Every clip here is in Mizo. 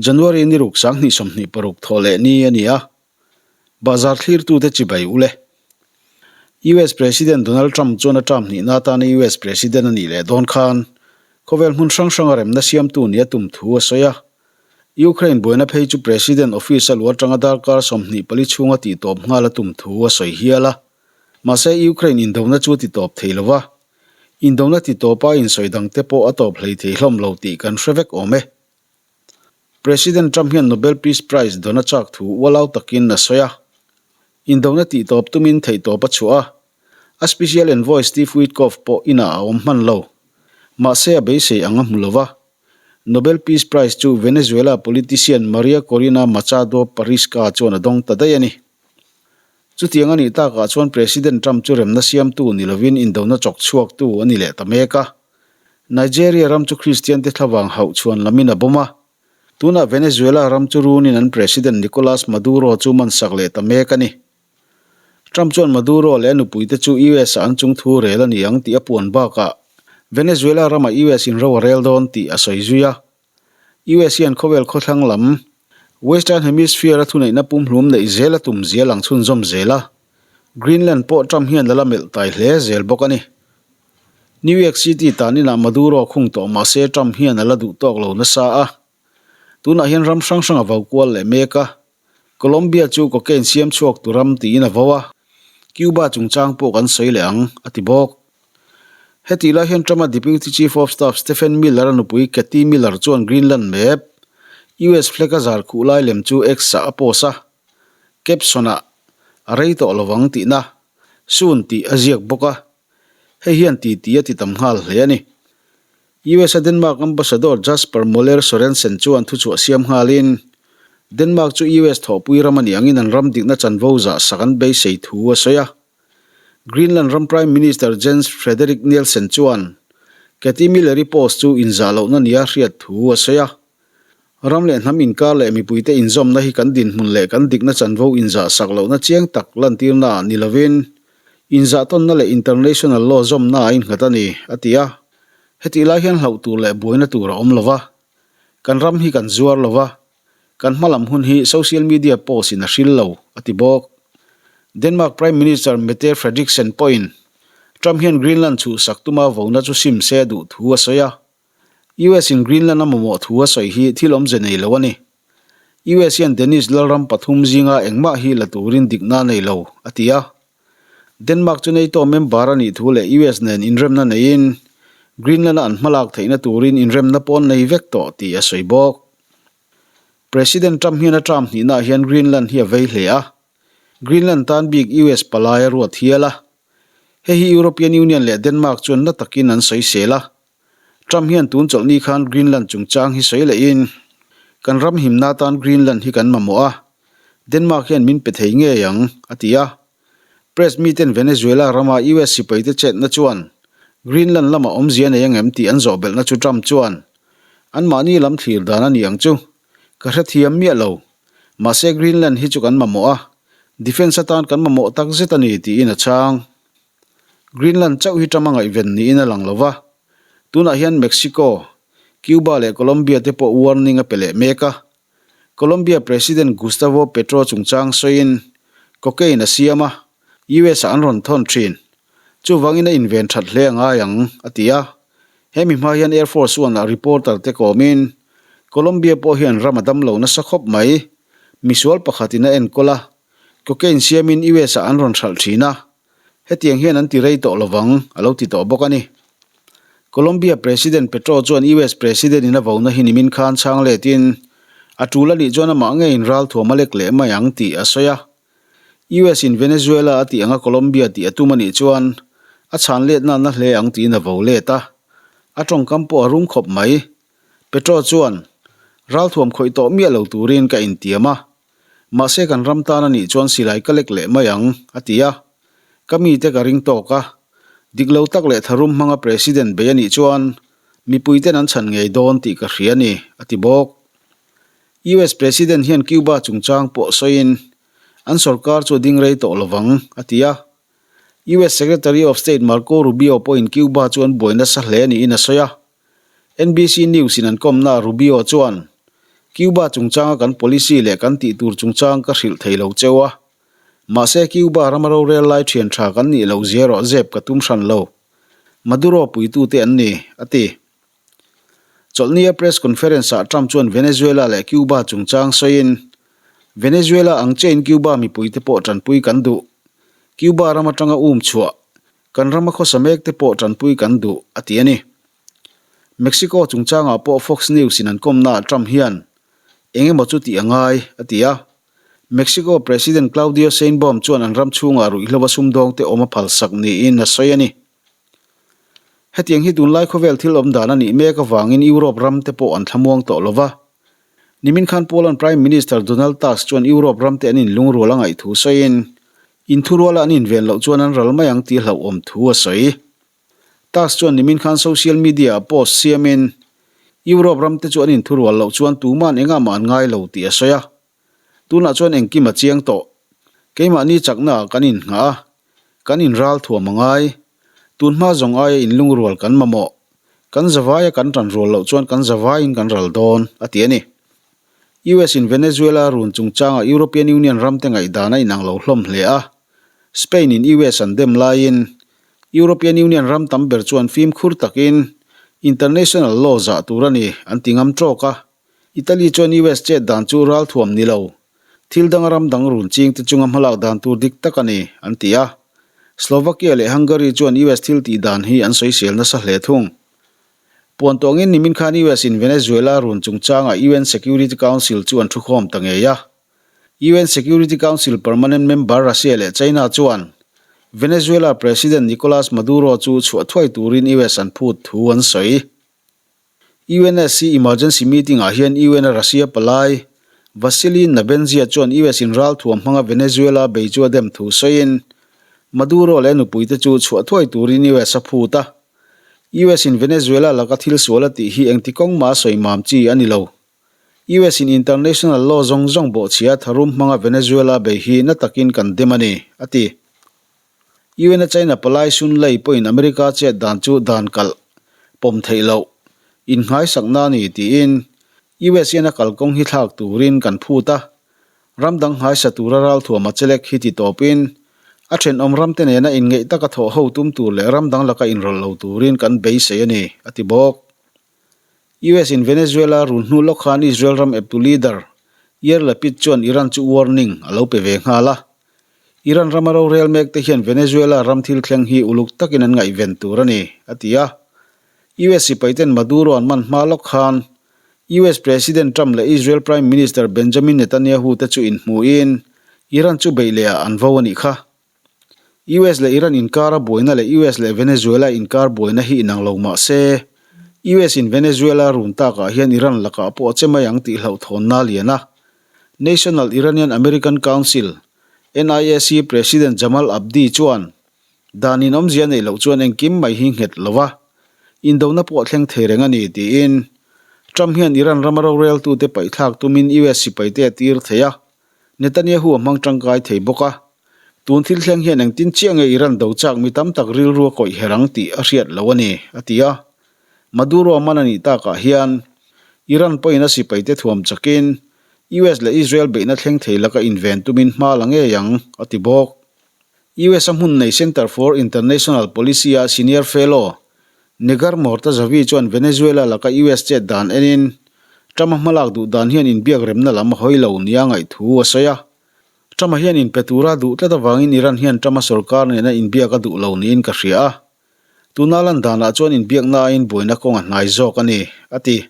January ni ruk 2026 thawh leh ni a ni a, Bazar thlirtute chibai u le. US President Donald Trump chuan a term hnihna atana US President a nih leh dawn khan khawvel hmun hrang hranga remna siamtu nia tum thu a sawi a. Ukraine buaina phei chu President office a lu atanga darkar 24 chhunga tihtawp nghal a tum thu a sawi hial a. Mahse Ukraine indona chu a titawp thei lo va, indona titawpa insawi dangte pawh a tawp hlei thei hlawm lo tih kan hre vek awm e. President Trump hian Nobel Peace Prize dawna chak thu ualau takin a sawi a. Indona tihtawp tumin theihtawp a chhuah a, a Special Envoy Steve Witkoff pawh inah a awm hman lo. Mahse a beisei ang a hmu lo va. Nobel Peace Prize chu Venezuela politician Maria Corina Machado Parisca chuan a dawng ta daih a ni. Chutiang a nih takah chuan President Trump chu remna siamtu ni lovin indona chawk chhuaktu a ni leh ta mek a. Nigeria ram chu Kristiante thlavang hauh chhuan lamin a bawm a. Tunah Venezuela ram chu runin an President Nicolas Maduro chu mansak leh ta mek a ni. Trump chuan Maduro leh a nupuite chu US-ah an chungthu rel a ni ang tih a puan bakah Venezuela ramah US in ro a rel dawn tih a sawi zui a. US hian khawvel khawthlang lam, Western Hemisphere, a thuneihna pumhlum neih zel a tum zia lang chhunzawm zel a, Greenland pawh Trump hian la la melh tai hle zel bawk a ni. New York City tan inah Maduro khung tawh mah se Trump hian a la duh tawk lo nasa a, tunah hian ram hrang hrang a vo kual leh mek a, Colombia chu cocaine siam chhuak tu ram tiin a vo a, Cuba chungchang pawh kan sawi leh ang, a ti bawk. Hetih lai hian Trump-a Deputy Chief of Staff Stephen Miller-a nupui Katie Miller chuan Greenland map, US flag a zar khuh lai lem chu X-ah a post a, caption-ah, A rei tawh lovang tihna, soon tih a ziak bawk a, hei hian titi a ti tam nghal hle a ni. US-a Denmark Ambassador Jasper Moller Sorensen chuan thuchhuah siam nghalin, Denmark chu US thawhpui ram a nih angin an ram dikna chanvo zah sak an beisei thu a sawi a. Greenland ram Prime Minister Jens Frederik Nielsen chuan Katie Miller-i post chu inzah lohna nia hriat thu a sawi a. Ram leh hnam inkar leh mipuite inzawmna hi kan dinhmun leh kan dikna chanvo inzah sak lohna chiang tak lantirna ah ni lovin, inzahtawnna leh international law zawmna a innghat a ni, a ti a. Hetih lai hian hlauh tur leh buaina tur a awm lo va, kan ram hi kan zuar lo va, kan hma lam hun hi social media post in a hril lo, a ti bawk. Denmark Prime Minister Mette Frederiksen pawhin Trump hian Greenland chhuhsak tuma vona chu sim se a duh thu a sawi a. US in Greenland a mamawh thu a sawi hi thil awmze nei lo a ni. US hian Danish lalram pathum zinga engmah hi la turin dikna a nei lo, a ti a. Denmark chu NATO member a nih thu leh US nen inremna neiin Greenland-a an hmalak theihna turin inremna pawn nei vek tawh tih a sawi bawk. President Trump hian a term hnihnaah hian Greenland hi a vei hle a, Greenland tan bik US palai a ruat hial a. Hei hi European Union leh Denmark chuan na takin an sawisel a. Trump hian tun chawlhni khan Greenland chungchang hi sawi lehin, Kan ram himna atan Greenland hi kan mamawh a, Denmark hian min pe thei ngei ang, a ti a. Press miten Venezuela rama US sipaite chetna chuan Greenland lamah awmzia nei angem tih an zawh belhna chu Trump chuan, Anmahni lam thlir dan a ni ang chu, ka hrethiam miah lo. Mahse Greenland hi chu kan mamawh a, defence atan kan mamawh takzet a ni, tiin a chhang. Greenland chauh hi Trump a ngaihven niin a lang lo va, tunah hian Mexico, Cuba leh Colombia te pawh warning a pe leh mek a. Colombia President Gustavo Petro chungchang sawiin cocaine a siam a, US-ah an rawn thawn thin. Chuvangin a inven that hle a ngai ang, a ti a. Hemi hma hian Air Force One-ah reporter te kawmin, Colombia pawh hian ram a dam lo nasa khawp mai. Misual pakhatin a enkawl a, cocaine siamin US-ah an rawn hralh thin a. Hetiang hian an ti rei tawh lovang, a lo ti tawh bawk a ni. Colombia President Petro chuan US President in a vona hi nimin khan chhang letin, a tul a nih chuan amah ngeiin ralthuam a lek leh mai ang tih a sawi a. US in Venezuela a tih anga Colombia tih a tum a nih chuan a chhan let nana hle ang tiin a vo let a. A tawngkam pawh a rum khawp mai. Petro chuan, Ralthuam khawih tawh miah lo turin ka intiam a. Mahse kan ram tan a nih chuan silai ka lek leh mai ang, a ti a. Ka mite ka ring tawk a. Dik lo tak leh tharum hmanga President bei a nih chuan mipuiten an chhan ngei dawn tih ka hria a ni, a ti bawk. US President hian Cuba chungchang pawh sawiin an sorkar chu a ding rei tawh lovang, a ti a. US Secretary of State Marco Rubio pawhin Cuba chu an buai nasa hle niin a sawi a. NBC News in an kawmna Rubio chuan, Cuba chungchanga kan policy leh kan tih tur chungchang ka hrilh thei lo cheu a. Mahse Cuba rama rorel lai thian tha kan nih loh zia erawh zep ka tum hran lo. Maduro puitute an ni, a ti. Chawlhnia press conference-ah Trump chuan Venezuela leh Cuba chungchang sawiin, Venezuela ang chiahin Cuba mipuite pawh tanpui kan duh. Cuba ram atanga um chhuah, kan rama khawsa mekte pawh tanpui kan duh, a ti a ni. Mexico chungchangah pawh Fox News-in an kawmnaah Trump hian, Eng emaw chu tih a ngai, a ti a. Mexico President Claudia Sheinbaum chuan an ram chhungah ruihhlo a sumdawngte awm a phalsak niin a sawi a ni. Hetiang hi tunlai khawvel thil awm dan a nih mek avangin Europe ram te pawh an thlamuang tawh lo va. Nimin khan Poland Prime Minister Donald Tusk chuan Europe ram te an inlungrual a ngaih thu sawiin, inthuruala an inven loh chuan an ral mai ang tih hlauhawm thu a sawi. Tusk chuan nimin khan social media-ah post siamin, Europe ram te chu an inthurual loh chuan tuman engah mah an ngai lo tih a sawi a. Tunah chuan engkim a chiang tawh. Keimahni chaknaah kan innghah a, kan inral thuam a ngai. Tunhma zawng aia inlungrual kan mamawh. Kan zavaia kan tanrual loh chuan kan zavaiin kan ral dawn, a ti a ni. US in Venezuela run chungchangah European Union ramte ngaihdan a inang lo hlawm hle a. Spain in US an dem laiin European Union ram tam ber chuan fimkhur takin international law zah tur a ni an ti ngam tawk a. Italy chuan US chet dan chu ralthuam ni lo, thil danga ram dang run ching te chunga hmalak dan tur dik tak a ni, an ti a. Slovakia leh Hungary chuan US thil tih dan hi an sawisel nasa hle thung. Puan tawngin nimin khan US in Venezuela run chungchangah UN Security Council chu an thukhawm ta ngei a. UN Security Council permanent member Russia leh China chuan Venezuela President Nicolas Maduro chu chhuah thuai turin US an phut thu an sawi. UNSC emergency meeting-ah hian UN-a Russia palai, Vasily Nebenzia chuan US in ralthuam hmanga Venezuela bei chu a dem thu sawiin, Maduro leh a nupuite chu chhuah thuai turin US a phut a. US in Venezuela laka thil sual a tih hi engti kawng mah a sawi mam chi a ni lo. US in international law zawng zawng bawhchhia tharum hmanga Venezuela bei hi na takin kan dem a ni, a ti. UN-a China palai Sun Lei pawhin America chet dan chu dan kalh pawm theih loh innghaisakna a ni tiin US hian a kalkawng hi thlak turin kan phut a, ram dang nghaisa tura ralthuam a chelek hi ti tawpin a thenawm ramte nena inngeih taka thawh ho tum tur leh ram dang laka inrawlh lo turin kan beisei a ni, a ti bawk. US in Venezuela run hnu lawk khan Israel ram eptu leader Yair Lapid chuan Iran chu warning a lo pe ve nghal a. Iran rama rorel mek te hian Venezuela ram thil thleng hi uluk takin an ngaihven tur a ni, a ti a. US sipaiten Maduro an man hma lawk khan US President Trump leh Israel Prime Minister Benjamin Netanyahu te chu inhmuhin Iran chu beih lehah an vo a nih kha. US leh Iran inkara buaina leh US leh Venezuela inkar buaina hi inang lo mah se, US in Venezuela run takah hian Iran lakah pawh a che mai ang tih hlauhthawnna a lian a. National Iranian American Council, NIAC, President Jamal Abdi chuan, Dan in awmzia neih loh chuan engkim mai hi nghet lo va, indona pawh a thleng thei reng a ni, tiin Trump hian Iran rama roreltute paihthlak tumin US sipaite a tir thei a. Netanyahu a hmang tangkai thei bawk a, tun thil thleng hian engtin chiah nge Iran do chak mi tam tak rilru a kawih her ang tih a hriat lo a ni, a ti a. Maduro a man a nih takah hian Iran pawhin a sipaite thuam chakin US leh Israel beihna thleng thei laka inven tumin hma la ngei ang, a ti bawk. US a hmun nei Center for International Policy-a Senior Fellow Negar Mortazavi chuan Venezuela laka US chet dan enin Trump-a hmalak duh dan hian inbiak remna lam a hawi lo nia ngaih thu a sawi a. Trump-a hian inpe tura duh tlat avangin Iran hian Trump-a sorkar nena inbiak a duh lo niin ka hria a. Tuna lan danah chuan inbiakna aiin buaina kawng a hnai zawk a ni, a ti.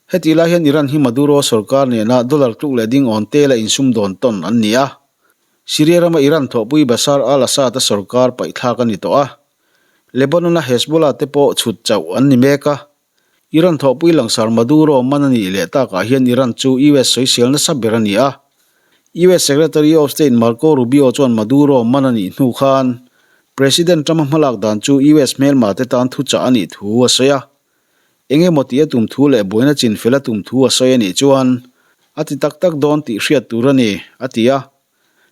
Hetih lai hian Iran hi Maduro sorkar nena dollar tluk leh ding awn tela insumdawn tawn an ni a. Syria rama Iran thawhpui Bashar al-Assad-a sorkar paihthlak a ni tawh a. Lebanon-a Hezbollah te pawh chhut chauh an ni mek a. Iran thawhpui langsar Maduro man a nih leh takah hian Iran chu US sawisel nasa ber a ni a. US Secretary of State Marco Rubio chuan Maduro man a nih hnu khan President Trump-a hmalak dan chu US hmelma te tan thuchah a nih thu a sawi a. Eng emaw tih a tum thu leh buaina chinfel a tum thu a sawi a nih chuan a ti tak tak dawn tih hriat tur a ni, a ti a.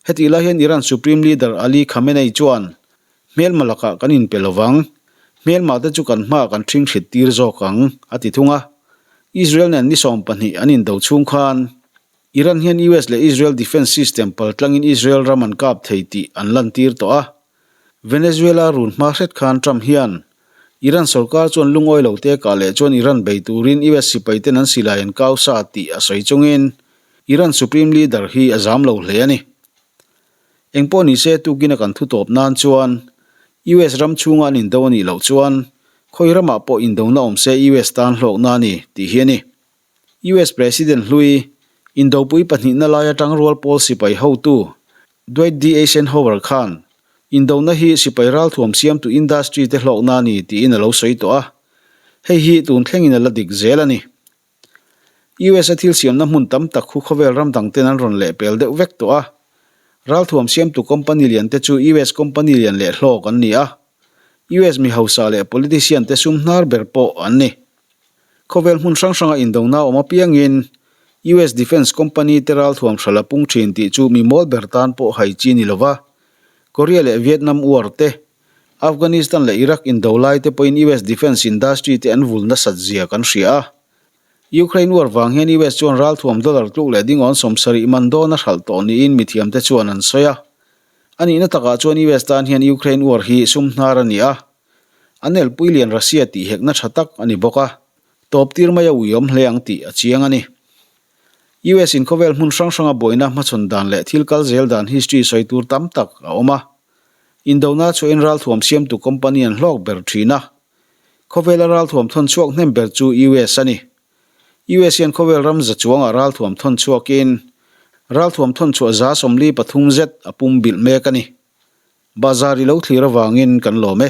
Hetih lai hian Iran Supreme Leader Ali Khamenei chuan, Hmelma lakah kan inpe lo vang. Hmelma te chu kan hmaah kan ṭhing hrit tir zawk ang, a ti thung a. Israel nen ni 12 an indo chhung khan Iran hian US leh Israel defence system paltlangin Israel ram an kap thei tih an lantir tawh a. Venezuela run hma hret khan Trump hian Iran sorkar chuan lungawi lo te kah leh chuan Iran bei turin US sipai ten an silai an kau sa tih a sawi chungin Iran Supreme Leader hi a zam lo hle a ni. Engpawh ni se tukin a kan thu tawp nan chuan US ram chhunga an indo a nih loh chuan khawi ramah pawh indona awm se US tan hlawkna a ni tih hi a ni. US President hlui, indopui pahnihna lai atang rual pawl sipai hotu Dwight D. Eisenhower khan indona hi sipai ralthuam siamtu industry te hlawkna a ni tiin a lo sawi tawh a, hei hi tun thlengin a la dik zel a ni. US a thil siamna hmun tam tak khu khawvel ram dang ten an rawn lehpel deuh vek tawh a, ralthuam siamtu company lian te chu US company lian leh hlawk an ni a, US mi hausa leh politician te sum hnar ber pawh an ni. Khawvel hmun hrang hranga indona awm apiangin US Defence Company te ralthuam hralh a pung thin tih chu mi mawl ber tan pawh hai chi ni lova, Korea leh Vietnam War te, Afghanistan leh Iraq indo lai te pawhin US Defence Industry te an vul nasat zia kan hria a. Ukraine War vang hian US chuan ralthuam dollar tluk leh dingawn 70 man dawn a hralh tawh niin mithiamte chuan an sawi a. A nihna takah chuan US tan hian Ukraine War hi sum hnar a ni a, An elpui lian Russia tih hekna tha tak a ni bawk a, tawp tir mai a uiawm hle ang tih a chiang a ni. US in khawvel hmun hrang hranga buaina hmachhawn dan leh thil kal zel dan history sawi tur tam tak a awm a. Indona chhuahin ralthuam siamtu company an hlawk ber thin a. Khawvela ralthuam thawn chhuak hnem ber chu US a ni. US hian khawvel ram za chuangah ralthuam thawn chhuakin ralthuam thawn chhuah 43 zet a pum bilh mek a ni. Bazar i lo thlir avangin kan lawm e.